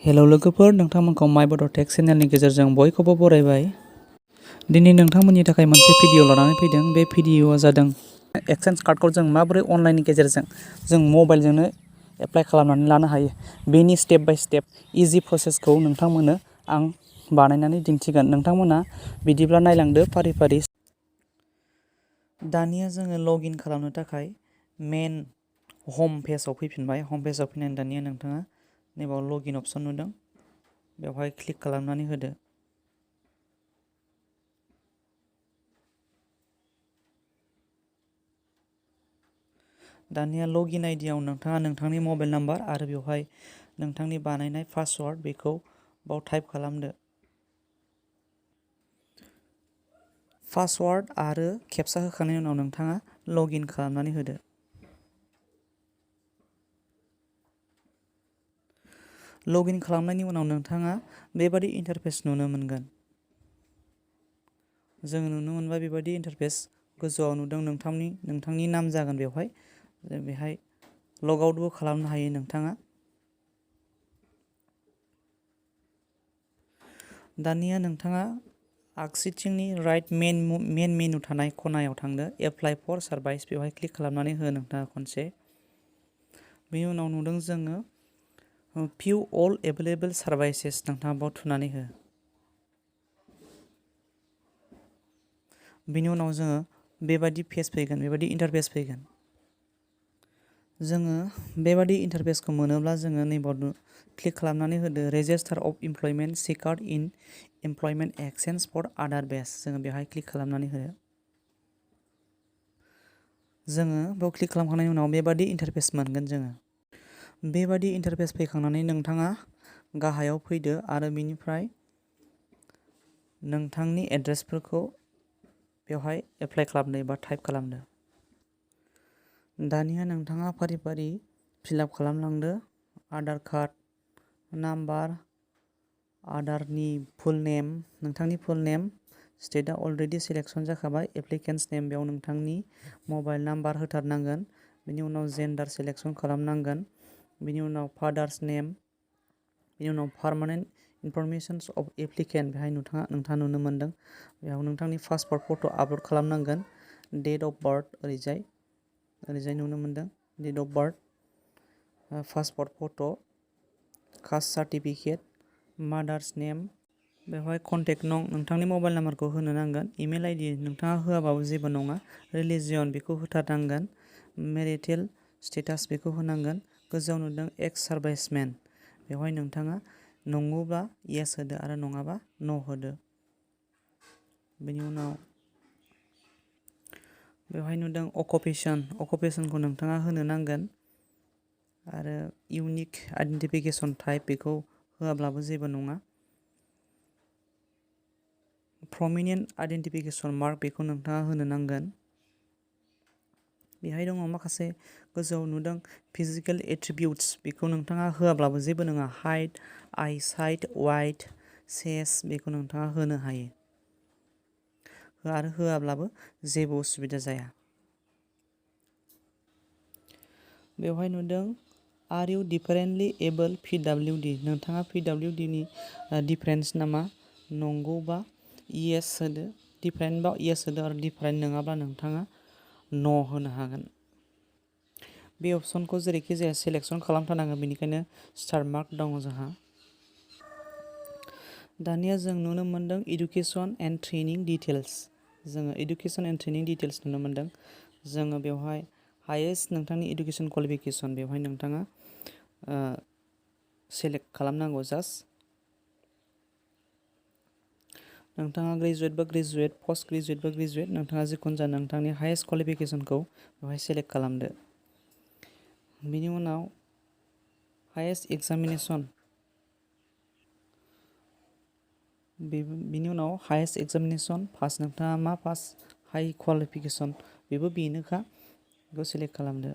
Hello लोगोफोर, नोंथांमोनखौ माय बड' टेक चेनेलनि गेजेरजों बयखौबो बरायबाय। दिनै नोंथांमोननि थाखाय मोनसे भिडिअ लानानै फैदों। बे भिडिअआ जादों एक्सचेन्ज कार्डखौ जों माबोरै अनलाइननि गेजेरजों जों मबाइलजोंनो एप्लाइ खालामनानै लानो हायो। बेनि स्टेप बाय स्टेप इजि प्रसेसखौ नोंथांमोननो आं बानायनानै दिन्थिगोन। नोंथांमोना बिदिब्ला नायलांदो फारि फारि। दानिया जोङो लगइन खालामनो थाखाय मेन हम पेजाव फैफिनबाय। हम पेजाव फैनानै दानिया नोंथाङा नैबाव लगइन अपसन नुदों, बेवहाय क्लिक खालामनानै होदो। दानिया लगइन आइडियाव नोंथाङा नोंथांनि मबाइल नाम्बार आरो बेवहाय नोंथांनि बानायनाय पासवार्ड बेखौ बाव टाइप खालामदो। पासवार्ड आरो खेबसा होखांनायनि उनाव नोंथाङा लगइन खालामनानै होदो। लगइन खालामनायनि उनाव नोंथाङा बेबादि इन्टारफेस नुनो मोनगोन। जों नुनो मोनबाय बेबादि इन्टारफेस। गोजौआव नुदों नोंथांनि नाम जागोन बेवहाय लग आउटबो खालामनो हायो नोंथाङा। दानिया नोंथाङा आगसिथिंनि राइट मेन मेनु थानाय खनायाव थांदो। एप्लाइ फर सार्भिस बेवहाय क्लिक खालामनानै हो नोंथाङा खनसे। बेनि उनाव नुदों जोङो भिउ अल एभेलेबल सार्भिसेस, नोंथाङा बाव थुनानै हो। बेनि उनाव जोङो बेबादि पेज फैगोन, बेबादि इन्टारफेस फैगोन। जोङो बेबादि इन्टारफेसखौ मोनोब्ला जोङो नैबाव क्लिक खालामनानै होदो रेजिस्टार अफ इमप्लयमेन्ट सिकार इन इमप्लयमेन्ट एक्सचेन्ज फर आदार बेस। जोङो बेवहाय क्लिक खालामनानै होदो। जोङो बेयाव क्लिक खालामखांनायनि उनाव बेबादि इन्टारफेस मोनगोन जोङो। बेबादि इन्टारफेस फैखांनानै नोंथाङा गाहायाव फैदो आरो बेनिफ्राय नोंथांनि एड्रेसफोरखौ बेवहाय एप्लाइ खालामदो एबा टाइप खालामदो। दानिया नोंथाङा फारि फारि फिलआप खालामलांदो। आधार कार्ड नाम्बार, आधारनि फुल नेम, नोंथांनि फुल नेम, स्टेटआ अलरेडि सिलेक्सन जाखाबाय। एप्लिकेन्ट्स नेम, बेयाव नोंथांनि मबाइल नाम्बार होथारनांगोन। बेनि उनाव जेन्डार सिलेक्सन खालामनांगोन। बेनि उनाव फादार्स नेम, बेनि उनाव पारमानेन्ट इनफरमेशन्स अफ एप्लिकेन्ट, बेहाय नोंथाङा नुनो मोनदों। बेयाव नोंथांनि पासपर्ट फट' आपल'ड खालामनांगोन। डेट अफ बार्थ ओरैजाय नुनो मोनदों। Date of birth, passport photo', caste certificate, mother's name, बेवहाय कन्टेक्ट नं, नोंथांनि मबाइल नाम्बारखौ होनो नांगोन। इमेल आइडि नोंथाङा होआबाबो जेबो नङा। रिलिजियन बेखौ होथारनांगोन। मेरिटेल स्टेटास बेखौ होनांगोन। गोजौआव नुदों एक्स सार्भिसमेन, बेवहाय नोंथाङा नङोब्ला येस होदो आरो नङाबा न' होदो। बेनि उनाव बेवहाय नुदों अकुपेसनखौ नोंथाङा होनो नांगोन आरो इउनिक आइडेन्टिफिकेसन टाइप बेखौ होआब्लाबो जेबो नङा। प्रमिनेन्ट आइडेन्टिफिकेसन मार्क बेखौ नोंथाङा होनो नांगोन। बेहाय दङ माखासे गोजौआव नुदों फिजिकेल एट्रिबिउट्स, बेखौ नोंथाङा होआब्लाबो जेबो नङा। हाइट, आइ साइट, वाइट, सेस बेखौ नोंथाङा होनो हायो आरो होआब्लाबो जेबो उसुबिदा जाया। बेवहाय नुदों आर इउ डिफारेन्टलि एबल पिडब्लिउडि, नोंथाङा पिडब्लिउडिनि डिफारेन्स नामा? नंगौबा येस होदो, डिफारेन्टबा येस होदो आरो डिफारेन्ट नङाब्ला नोंथाङा न' होनो हागोन। बे अपसनखौ जेरैखि जाया सिलेक्सन खालामथारनांगोन, बेनिखायनो स्टार मार्क दङ जोंहा। दानिया जों नुनो मोनदों इडुकेसन एन्ड ट्रेनिं डिटेल्स। जोङो इडुकेसन एन्ड ट्रेनिं डिटेल्स नुनो मोनदों। जोङो बेवहाय हायेस्ट नोंथांनि इडुकेसन क्वालिफिकेसन बेवहाय नोंथाङा सेलेक्ट खालामनांगौ। जास्ट नोंथाङा ग्रेजुवेट बा ग्रेजुवेट, पस्ट ग्रेजुवेट बा ग्रेजुवेट, नोंथाङा जिखुनु जाया नोंथांनि हायेस्ट क्वालिफिकेसनखौ बेवहाय सेलेक्ट खालामदो। बेनि उनाव हायेस्ट एग्जामिनेसन, बिनि उनाव हायेस्ट एग्जामिनेसन पास, नोंथाङा मा पास हाइ क्वालिफिकेसन बेबो बेनोखा, बेखौ सेलेक्ट खालामदो।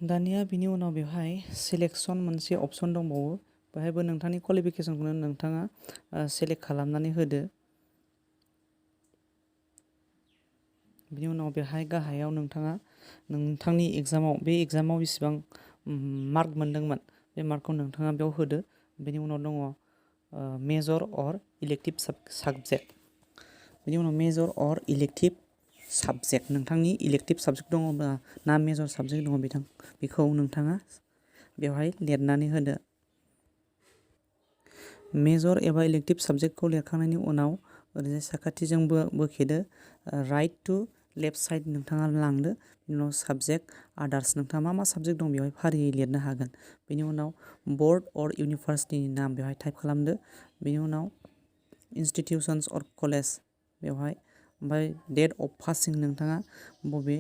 दानिया बिनि उनाव बेवहाय सिलेक्सन मोनसे अपसन दंबावो, बेहायबो नोंथांनि क्वालिफिकेसनखौनो नोंथाङा सेलेक्ट खालामनानै होदो। बिनि उनाव बेहाय गाहायाव नोंथाङा नोंथांनि एग्जामाव बेसेबां मार्क मोनदोंमोन बे मार्कखौ नोंथाङा बेयाव होदो। बेनि उनाव दङ मेजर अर इलेक्टिभ साबजेक्ट। बेनि उनाव मेजर अर इलेक्टिभ साबजेक्ट, नोंथांनि इलेक्टिभ साबजेक्ट दङब्ला ना मेजर साबजेक्ट दङ बेखौ नोंथाङा बेवहाय लिरनानै होदो। मेजर एबा इलेक्टिभ साबजेक्टखौ लिरखांनायनि उनाव ओरैजाय साखाथिजों बोखेदो, राइट टु लेफ्ट साइड नोंथाङा लांदो। बेनि उनाव साबजेक्ट आदार्स, नोंथाङा मा साबजेक्ट दं बेवहाय फारियै लिरनो हागोन। बेनि उनाव बर्ड अर इउनिभार्सिटिनि नाम बेवहाय टाइप खालामदो। बेनि उनाव इनस्टिटिउसन्स अर कलेज बेवहाय, ओमफ्राय डेट अफ पासिं नोंथाङा बबे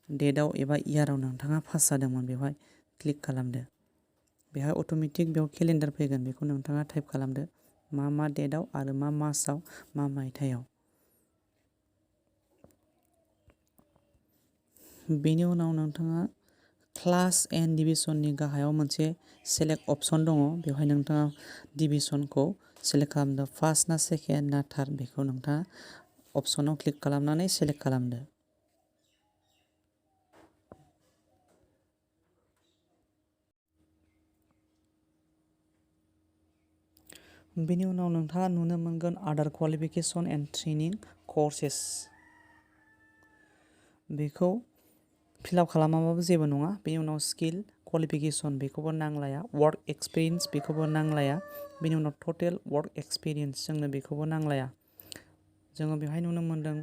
डेटआव एबा इयाराव नोंथाङा पास जादोंमोन बेवहाय क्लिक खालामदो। बेहाय अट'मेटिक बेयाव केलेन्डार फैगोन, बेखौ नोंथाङा टाइप खालामदो मा डेटआव आरो मा मासाव मा मायथाइयाव। बेनि उनाव नोंथाङा क्लास एन्ड डिभिजननि गाहायाव मोनसे सेलेक्ट अपसन दङ, बेवहाय नोंथाङा डिभिजनखौ सेलेक्ट खालामदो। फार्स्ट ना सेकेन्ड ना थार्ड बेखौ नोंथाङा अपसनाव क्लिक खालामनानै सेलेक्ट खालामदो। बेनि उनाव नोंथाङा नुनो मोनगोन आदार क्वालिफिकेसन एन्ड ट्रेनिं कर्सेस। बेखौ फिलआप खालामाबाबो जेबो नङा। बेनि उनाव स्किल क्वालिफिकेसन बेखौबो नांलाया, वार्क एक्सपिरियेन्स बेखौबो नांलाया, बेनि उनाव टटेल वार्क एक्सपिरियेन्स जोंनो बेखौबो नांलाया। जोङो बेवहाय नुनो मोनदों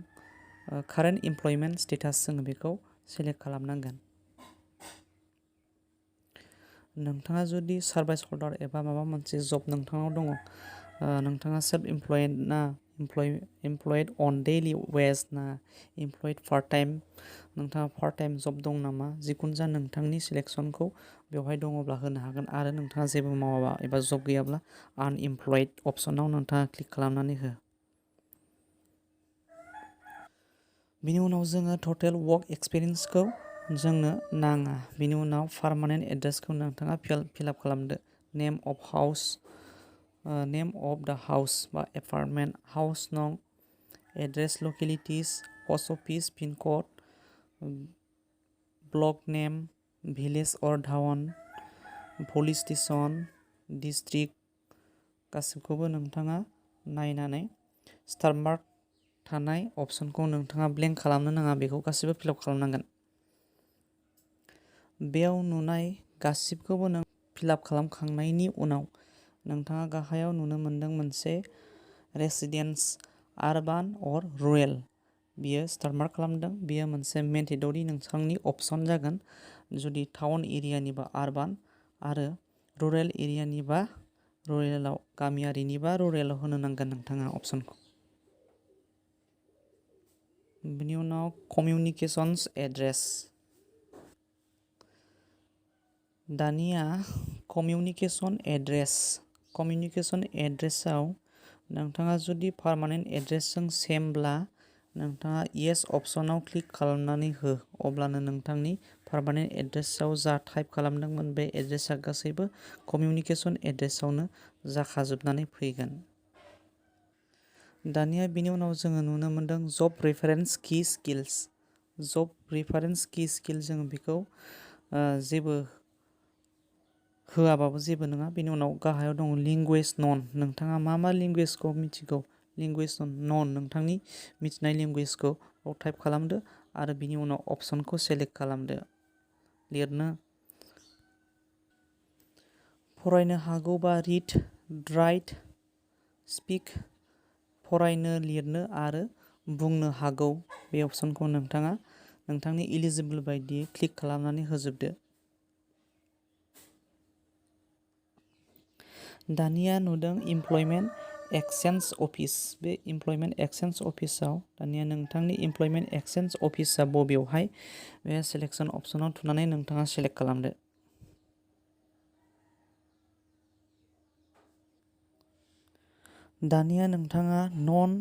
कारेन्ट इमप्लयमेन्ट स्टेटास, जोङो बेखौ सेलेक्ट खालामनांगोन। नोंथाङा जुदि सार्भिस हल्डार एबा माबा मोनसे जब नोंथांनाव दङ, नोंथाङा सेल्फ इमप्लयेड ना इमप्लयेड अन डेइलि वेज ना इमप्लयेड पार्ट टाइम, नोंथाङा पार्ट टाइम जब दं नामा, जिखुनु जा नोंथांनि सिलेक्सनखौ बेवहाय दङब्ला होनो हागोन। आरो नोंथाङा जेबो मावाबा एबा जब गैयाब्ला आनइमप्लयेड अपसनाव नोंथाङा क्लिक खालामनानै हो। बेनि उनाव जोङो टटेल वार्क एक्सपिरियेन्सखौ जोंनो नाङा। बेनि उनाव पार्मानेन्ट एड्रेसखौ नोंथाङा फिलआप खालामदो। नेम अफ दा हाउस बा एपार्टमेन्ट, हाउस नं, address localities, post office, pin code, block name, village or town, police station, district गासिबखौबो नोंथाङा नायनानै स्टार मार्क थानाय अपसनखौ नोंथाङा ब्लेंक खालामनो नाङा, बेखौ गासिबो फिलआप खालामनांगोन। बेयाव नुनाय गासिबखौबो नों फिलआप खालामखांनायनि उनाव नोंथाङा गाहायाव नुनो मोनदों मोनसे रेसिडेन्स आरबान अर रुरेल, बियो स्टार मार्क खालामदों। बियो मोनसे मेन्डेटरि नोंथांनि अपसन जागोन। जुदि टाउन एरियानिबा आरबान आरो रुरेल एरियानिबा रुरेलाव, गामियारिनिबा रुरेलाव होनो नांगोन नोंथाङा अपसनखौ। बिनि उनाव कमिउनिकेशन्स एड्रेस। दानिया कमिउनिकेशन एड्रेसाव नोंथाङा जुदि पार्मानेन्ट एड्रेसजों सेमब्ला नोंथाङा येस अपसनाव क्लिक खालामनानै हो, अब्लानो नोंथांनि पार्मानेन्ट एड्रेसाव जा टाइप खालामदोंमोन बे एड्रेसा गासैबो कमिउनिकेशन एड्रेसावनो जाखाजोबनानै फैगोन। दानिया बिनि उनाव जोङो नुनो मोनदों जब रेफारेन्स कि स्किल्स। जब रेफारेन्स कि स्किल, जोङो बेखौ जेबो होआबाबो जेबो नङा। बेनि उनाव गाहायाव दङ लेंगुवेज नन, नोंथाङा मा लेंगुवेजखौ मिथिगौ, लेंगुवेज नन नोंथांनि मिथिनाय लेंगुवेजखौ टाइप खालामदो आरो बिनि उनाव अपसनखौ सेलेक्ट खालामदो। लिरनो फरायनो हागौ बा रिड, राइट, स्पिक, फरायनो, लिरनो आरो बुंनो हागौ, बे अपसनखौ नोंथाङा नोंथांनि इलिजिबोल बायदियै क्लिक खालामनानै होजोबदो। दानिया नुदों इमप्लयमेन्ट एक्सचेन्ज अफिस। बे इमप्लयमेन्ट एक्सचेन्ज अफिसाव दानिया नोंथांनि इमप्लयमेन्ट एक्सचेन्ज अफिसा बबेयावहाय, बे सिलेक्सन अपसनाव थुनानै नोंथाङा सेलेक्ट खालामदो। दानिया नोंथाङा नन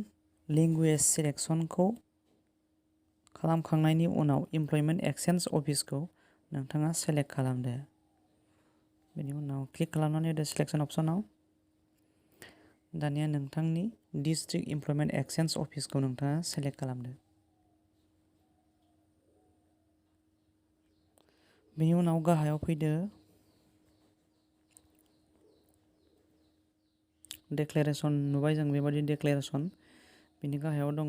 लेंगुवेज सिलेक्सनखौ खालामखांनायनि उनाव इमप्लयमेन्ट एक्सचेन्ज अफिसखौ नोंथाङा सेलेक्ट खालामदो। बेनि उनाव क्लिक खालामनानै होदो सिलेक्सन अपसनाव। दानिया नोंथांनि डिस्ट्रिक्ट इमप्लयमेन्ट एक्सचेन्ज अफिसखौ नोंथाङा सेलेक्ट खालामदो। बेनि उनाव गाहायाव फैदो डेक्लारेसन नुबाय जों बेबायदि डेक्लारेसन बिनि गाहायाव दङ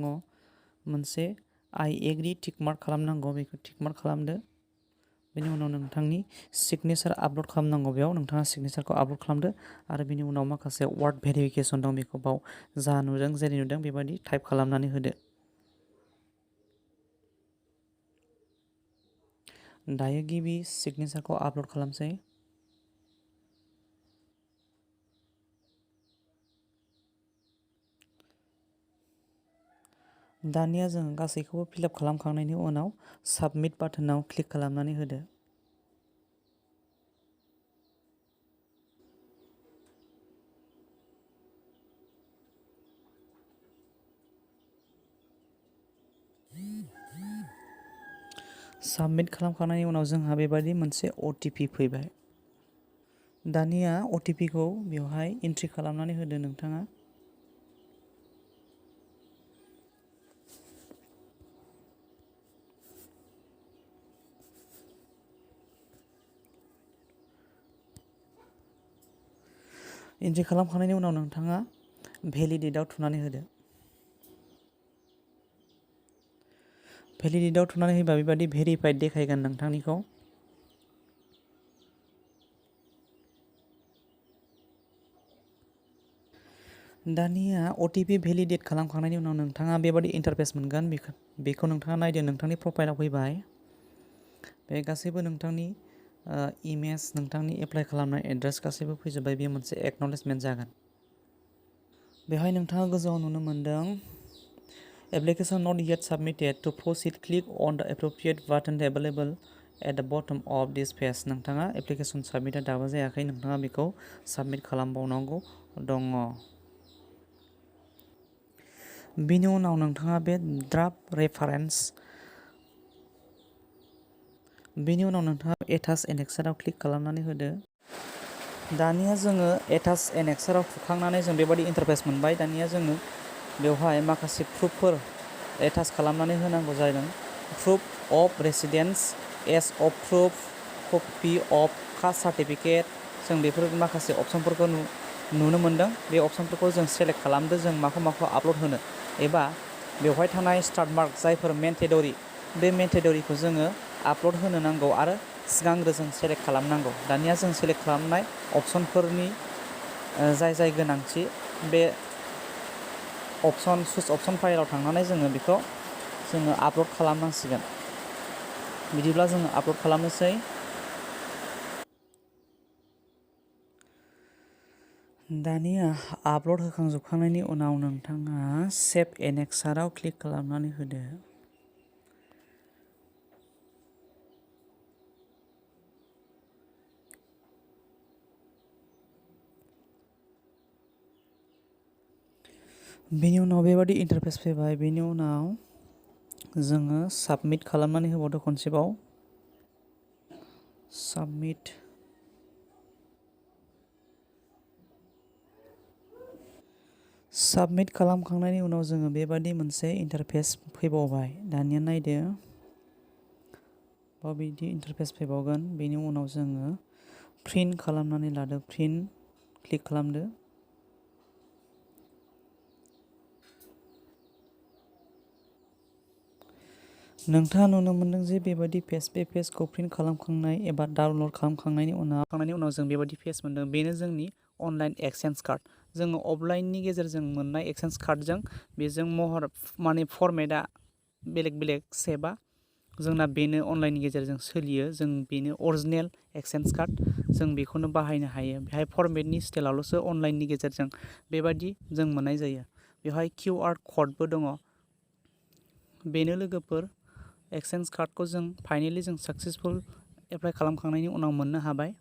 मोनसे आइ एग्रि टिक मार्क खालामनांगौ बेखौ टिक मार्क खालामदो बेनि उनाव नोंथांनि सिगनेचार आपल'ड खालामनांगौ बेयाव नोंथाङा सिगनेचारखौ आपल'ड खालामदो आरो बिनि उनाव माखासे वार्ड भेरिफिकेसन दं बेखौ बाव जा नुदों जेरै नुदों बेबायदि टाइप खालामनानै होदो दायो गिबि सिगनेचारखौ आपल'ड खालामसै दानिया जों गासैखौबो फिलआप खालामखांनायनि उनाव साबमिट बाटोनाव क्लिक खालामनानै होदो साबमिट खालामखांनायनि उनाव जोंहा बेबायदि मोनसे अटिपि फैबाय दानिया अटिपिखौ बेवहाय एन्ट्रि खालामनानै होदो नोंथाङा एन्ट्रि खालामखांनायनि उनाव नोंथाङा भेलिडेटआव थुनानै होदो भेलिडेटआव थुनानै होयोबा बेबायदि भेरिफाइड देखायगोन नोंथांनिखौ दानिया अटिपि भेलिडेट खालामखांनायनि उनाव नोंथाङा बेबायदि इन्टारफेस मोनगोन बेखौ नोंथाङा नायदो नोंथांनि प्रफाइलाव फैबाय बे गासैबो नोंथांनि इमेज नोंथांनि एप्लाइ खालामनाय एड्रेस गासैबो फैजोब्बाय बेयो मोनसे एक्न'लेजमेन्ट जागोन बेवहाय नोंथाङा गोजौआव नुनो मोनदों application not yet submitted to proceed click on the appropriate button available at the bottom of this page नोंथाङा एप्लिकेसन साबमिटआ दाबो जायाखै नोंथाङा बेखौ साबमिट खालामबावनांगौ दङ बिनि उनाव नोंथाङा बे ड्राफ्ट रेफारेन्स बेनि उनाव नोंथाङा एटाच एनेक्साराव क्लिक खालामनानै होदो दानिया जोङो एटाच एनेक्साराव थुखांनानै जों बेबायदि इन्टारफेस मोनबाय दानिया जोङो बेवहाय माखासे प्रुफफोर एटाच खालामनानै होनांगौ जादों proof of residence age of proof copy of caste certificate जों बेफोर माखासे अपसनफोरखौ नुनो मोनदों बे अपसनफोरखौ जों सेलेक्ट खालामदो जों माखौ आपल'ड होनो एबा बेवहाय थानाय स्टार्ट मार्क जायफोर मेन्डेटरि बे मेन्डेटरिखौ जोङो आपल'ड होनो नांगौ आरो सिगांग्रो जों सेलेक्ट खालामनांगौ दानिया जों सेलेक्ट खालामनाय अपसनफोरनि जाय गोनांथि बे सुस अपसन फाइलाव थांनानै जोङो बेखौ जोङो आपल'ड खालामनांसिगोन बिदिब्ला जोङो आपल'ड खालामनोसै दानिया आपल'ड होखांजोबखांनायनि उनाव नोंथाङा सेभ एनेक्साराव क्लिक खालामनानै होदो बेनि उनाव बेबायदि इन्टारफेस फैबाय बेनि उनाव जोङो साबमिट खालामनानै होबावदो खनसेबाव साबमिट खालामखांनायनि उनाव जोङो बेबादि मोनसे इन्टारफेस फैबावबाय दानिया नायदो माबायदि इन्टारफेस फैबावगोन बेनि उनाव जोङो प्रिन्ट खालामनानै लादो प्रिन्ट क्लिक खालामदो नोंथाङा नुनो मोनदों जे बेबायदि पेज बे पेजखौ प्रिन्ट खालामखांनाय एबा डाउनल'ड खालामखांनायनि उनाव जों बेबायदि पेज मोनदों बेनो जोंनि अनलाइन एक्सचेन्ज कार्ड जोङो अफलाइननि गेजेरजों मोननाय एक्सचेन्ज कार्डजों बेजों महर माने फरमेटआ बेलेग सेबा जोंना बेनो अनलाइननि गेजेरजों सोलियो जों बेनो अरिजिनेल एक्सचेन्ज कार्ड जों बेखौनो बाहायनो हायो बेहाय फरमेटनि स्टाइलावल'सो अनलाइननि गेजेरजों बेबायदि जों मोननाय जायो बेवहाय QR क'डबो दङ बेनो लोगोफोर एक्सचेन्ज कार्डखौ जों फाइनेलि जों साक्सेसफुल एप्लाइ खालामखांनायनि उनाव मोननो हाबाय